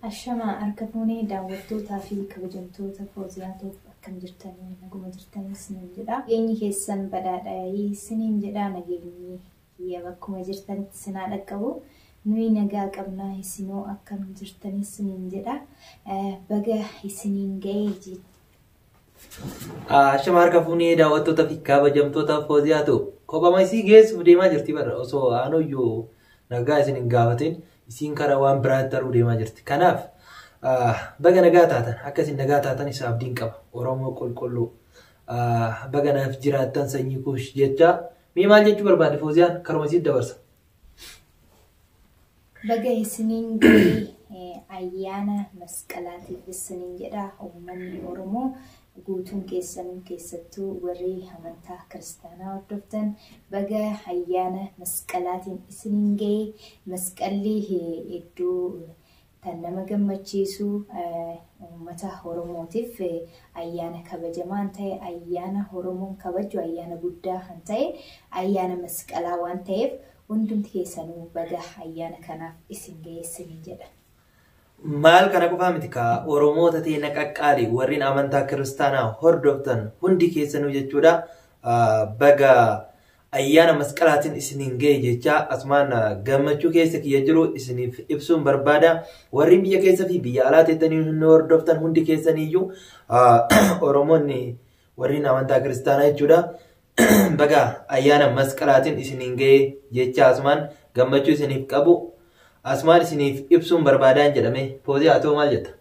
Ashamaa harka fuunee daawwattootaa fi kabajamtoota Fooziyaa Tube akkam jirtanii naguma jirtanii isiniin jedha. Nageenyi keessan badhaadhaa isiniin jedha nageenyi kiyya bakkuma jirtanitti isin haa dhaqqabu. Nuyi nagaa qabnaa isinoo akkam jirtanii isiniin jedha. Baga isiniin ga'ee. Ashama harka fuunee daawwattoota fi kabajamtoota Fooziyaa Tube. Kophama isii geessuuf deemaa jirti barra osoo aanuyyuu nagaa isin hin gaafatin isiin karaa waan biraatti taruu deemaa jirti. Kanaaf baga nagaa taatan akka isin nagaa taatan isa abdiin qaba. Oromoo qulqulluu baga naaf jiraattan sanyii kuush jecha mee maal jechuu barbaadde Fooziyaan karuma isiin dabarsa. Baga isiniin ga'ee ayyaana masqalaatiif isiniin jedha uummanni Oromoo guutuun keessanuu keessattuu warri amantaa kiristaanaa hordoftan baga ayyaana masqalaatiin isiniin ga'ee masqalli hedduu tan nama gammachiisu uummata Oromootiif ayyaana kabajamaan ta'e ayyaana Oromoon kabaju ayyaana guddaa kan ta'e ayyaana masqalaa waan ta'eef hundumti keessanuu baga ayyaana kanaaf isin ga'ee isiniin jedha. Maal kana qofaa miti ka Oromoota ta'e naqaqqaali warreen amantaa kiristaanaa hordoftan hundi keessanuu jechuudha. Baga ayyaana masqalaatiin isiniin ga'e jecha asumaan gammachuu keessa kiyya jiru isiniif ibsuun barbaada. Warreen biyya keessa fi biyya alaa teettanii nu hordoftan hundi keessaniiyyuu Oromoonni warreen amantaa kiristaanaa jechuudha. Baga ayyaana masqalaatiin isiniin ga'e jecha asumaan gammachuu isiniif qabu asumaan isiniif ibsuun barbaadaan jedhame. Fooziyaa haa ta'u maal jetta?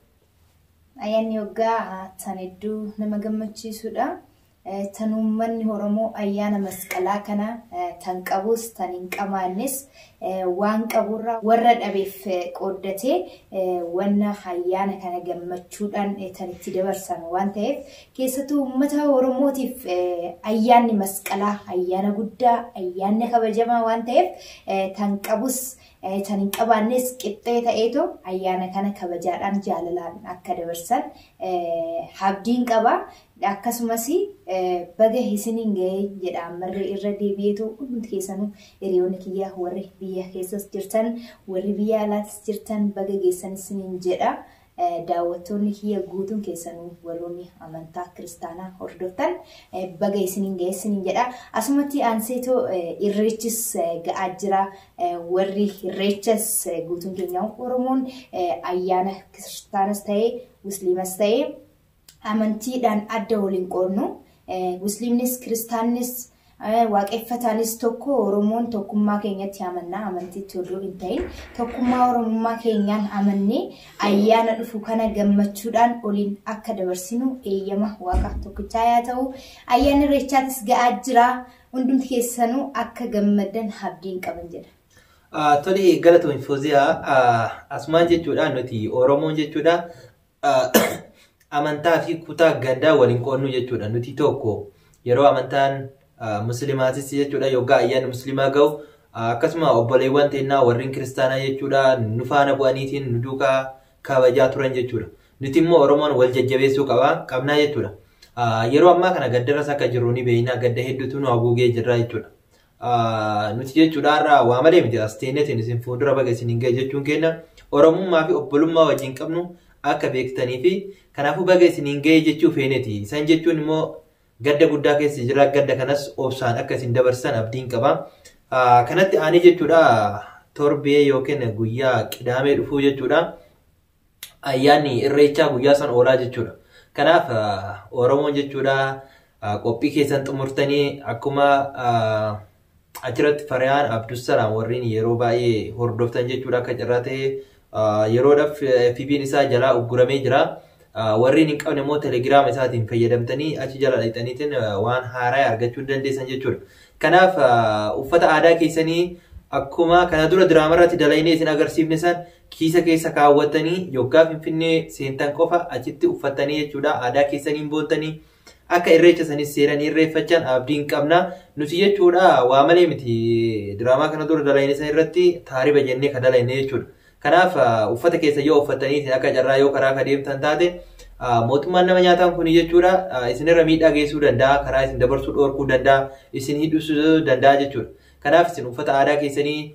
Ayyaanni waggaa tan hedduu nama gammachiisudha. Tan uummanni Oromoo ayyaana masqalaa kana tan qabus tan hin qabaannes waan qaburraa warra dhabeef qooddatee wanna ayyaana kana gammachuudhaan tan itti dabarsan waan ta'eef keessattuu uummata Oromootiif ayyaanni masqalaa ayyaana guddaa ayyaanni kabajamaa waan ta'eef tan qabus tan hin qabaannes qixxee ta'eetu ayyaana kana kabajaadhaan jaalalaan akka dabarsan abdiin qaba. Akkasumas baga isiniin ga'ee jedha ammallee irra deebi'eetu hundumti keessanuu hiriyoonni kiyya warri biyya keessas jirtan warri biyya alaatis jirtan baga geessan isiniin jedha. Daawwattoonni kiyya guutuun keessanuu warroonni amantaa kiristaanaa hordoftan baga isiniin ga'ee isiniin jedha. Asumatti aanseetoo irreechis ga'aa jira. Warri irreechas guutuun keenya Oromoon ayyaana kiristaanas ta'ee musliimas ta'ee amantiidhaan adda waliin qoodnu. Musliimnis kiristaannis waaqeffataanis tokko Oromoon tokkummaa keenyatti amannaa amantiitti odoo hin ta'in tokkummaa Oromummaa keenyaan amannee ayyaana dhufu kana gammachuudhaan oliin akka dabarsinu eeyyama waaqa tokkichaa yaa ta'u ayyaanni irreechaatis ga'aa jira hundumti keessanuu akka gammadan abdiin qaban jedha. Tole galatoon Fooziyaa asumaan jechuudha nuti Oromoon jechuudha amantaa fi kutaa gandaa waliin qoodnu jechuudha nuti tokko yeroo amantaan muslimaatis jechuudha yoggaa ayyaanni muslimaa ga'u akkasuma obboleewwan teennaa warreen kiristaanaa jechuudha nu faana bu'aniitiin nu duukaa kabajaa turan jechuudha. Nuti immoo Oromoon wal jajjabeessuu qabnaa jechuudha. Yeroo ammaa kana gaddarras akka jirru ni beekna gadda hedduutu nu haguugee jirra jechuudha. Nuti jechuudha har'a waa malee miti as teenyeetiin isin fuuldura baga isin hin ga'e jechuun keenya Oromummaa fi obbolummaa wajjin qabnu akka beektanii fi kanaafuu baga isin hin ga'e jechuu feeneeti. Isaan jechuun immoo gadda guddaa keessa jira gadda kanas obsaan akka isin dabarsan abdiin qaba. Kanatti aanee jechuudha torbee yookiin guyyaa qidaamee dhufuu jechuudha. Ayyaanni irreechaa guyyaa san oolaa jechuudha. Kanaaf Oromoon jechuudha qophii keessan xumurtanii akkuma achirratti Fariyaan Abdussalaam warreen yeroo baay'ee hordoftan jechuudha akka carraa ta'e yeroodhaaf FB'n isaa jalaa ugguramee jira. Warreen hin qabne immoo telegiraama isaatiin fayyadamtanii achi jala dhaqxaniitiin waan haaraa argachuu dandeessan jechuudha. Kanaaf uffata aadaa keessanii akkuma kana dura diraama irratti dalagnee isin agarsiifne san kiisa keessa kaawwattanii yoggaa Finfinnee seentan qofa achitti uffattanii jechuudha. Aadaa keessaniin boontanii akka irreecha sanis seeranii irreeffachan abdiin qabna. Nuti jechuudha waa malee miti diraamaa kana dura dalagne san irratti taariba jennee kan dalagne jechuudha. Kanaaf uffata keessa yoo uffattanii akka carraa yoo karaa ka deemtan taate mootummaan nama nyaataan kun jechuudha isinirra miidhaa geessuu danda'a karaa isin dabarsuu dhorkuu danda'a isin hidhuu danda'a jechuudha. Kanaaf isin uffata aadaa keessanii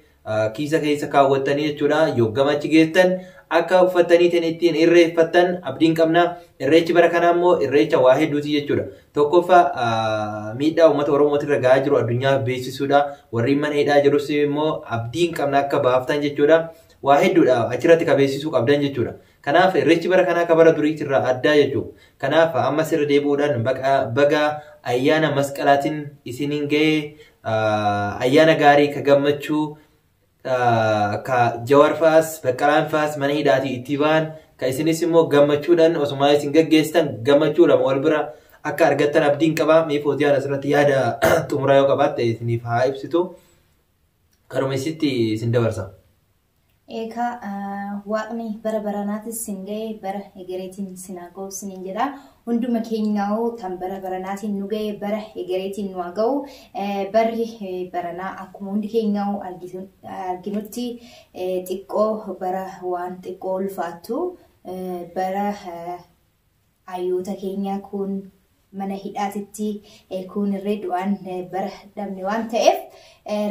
kiisa keessa kaawwattanii jechuudha yoggama achi geessan Akka uffattaniitiin ittiin irreeffattan abdiin qabna. Irreechi bara kanaa immoo irreecha waa hedduuti jechuudha. Tokkoffaa, miidhaa uummata Oromootirra gahaa jiru addunyaa beeksisuudha. Warri mana hidhaa jirus immoo abdiin qabna akka baaftan jechuudha. Waa hedduudha achirratti ka beeksisuu qabdan jechuudha. Kanaaf irreechi bara kanaa ka bara duriitirraa addaa jechuudha. Kanaaf ammas irra deebi'uudhaan baga ayyaana masqalaatiin isiniin ga'ee, ayyaana gaarii ka gammachuu, ka Jawar fa'aas Baqqalaan fa'aas mana hidhaatii itti ba'an, ka isinis immoo gammachuudhaan osuma isin gaggeessitan gammachuu lama wal bira akka argattan abdiin qaba. Mee Fooziyaan asirratti yaada xumuraa yoo qabaatte isiniif haa ibsitu. Karuma isitti isin dabarsa. Egaa waaqni bara baranaatis sin ga'e, bara egereetiin sin haa ga'u sinin jedha. Hunduma keenyaa'uu kan bara baranaatiin nu ga'e bara egereetiin nu haa ga'u. Barri baranaa akkuma hundi keenyaa'uu arginutti xiqqoo bara waan xiqqoo ulfaattu, bara hayyoota keenyaa kun mana hidhaatitti kun irree du'aan bara dhabne waan ta'eef,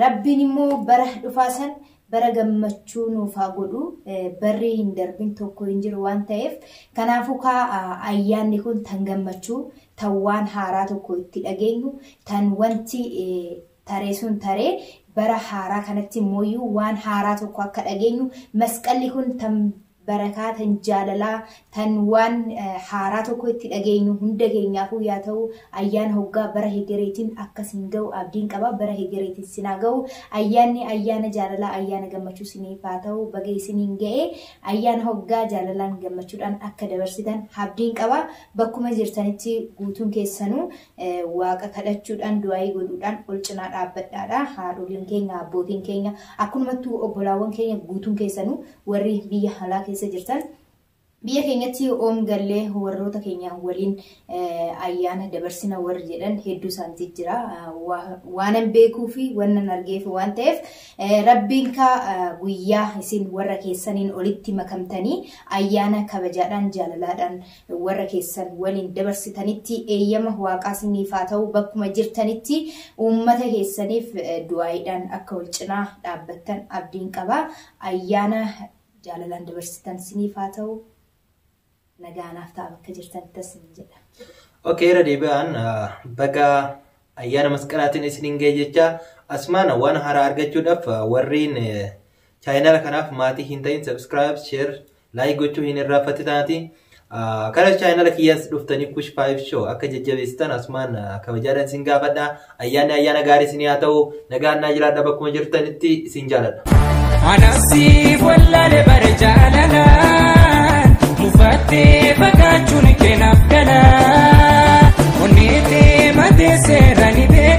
rabbiin immoo bara dhufaasan bara gammachuu nuuf haa godhu. Barri hin darbin tokko hin jiru waan ta'eef, kanaafuu kaa ayyaanni kun tan gammachuu, tan waan haaraa tokko itti dhageenyu, tan wanti taree sun taree bara haaraa kanatti immoo waan haaraa tokko akka dhageenyu, masqalli kun tan barakaa, tan jaalalaa, tan waan haaraa tokko itti dhageenyu hunda keenyaafuu yaa ta'u. Ayyaana hoggaa bara hegereetiin akkasiin ga'u abdiin qaba. Bara hegereetiin sinaa ga'u. Ayyaanni ayyaana jaalalaa, ayyaana gammachuu siniif haa ta'u. Baga isiniin ga'e. Ayyaana hoggaa jaalalaan gammachuudhaan akka dabarsitan abdiin qaba. Bakkuma jirtanitti guutuun keessanuu waaqa kadhachuudhaan, du'aayii godhuudhaan ol cinaa dhaabbadhaadha. Haadholiin keenya, abbootiin keenya, akkumattuu obbolaawwan keenya guutuun keessanuu warri biyya alaa keessa jirtan, biyya keenyatti oom gallee warroota keenya waliin ayyaana dabarsina warri jedhan hedduu isaaniitu jira. Waanan beekuu fi wannan argeef waan ta'eef, rabbiin kaa guyyaa isin warra keessaniin olitti makamtanii ayyaana kabajaadhaan jaalalaadhaan warra keessan waliin dabarsitanitti eeyyama waaqaa isiniif haa ta'u. Bakkuma jirtanitti uummata keessaniif du'aayiidhaan akka wal cinaa dhaabbattan abdiin qaba. Ayyaana jaalalaan dabarsitan isiniif haa ta'u. Nagaanaaf ta'a bakka jirtanitti isin jedha. Okay, irra deebi'aan baga ayyaana masqalaatiin isiniin ga'e jecha, asumaan waan haaraa argachuudhaaf warreen chaayinala kanaaf maatii hin ta'in subscribe, share, like gochuu hin irraanfatinaati. Kara chaayinala kiyyaas dhuftanii Kush 5 Show akka jajjabeessitan asumaan kabajaadhaan isin gaafadha. Ayyaanni ayyaana gaarii isin haa ta'u. Nagaan naa jiraadha, bakkuma jirtanitti isin jaaladha. Anasiif wallaale bara jaalalaan mufattee fagaachuun keenaaf galaa. Onneetee matee seera ni beekaa.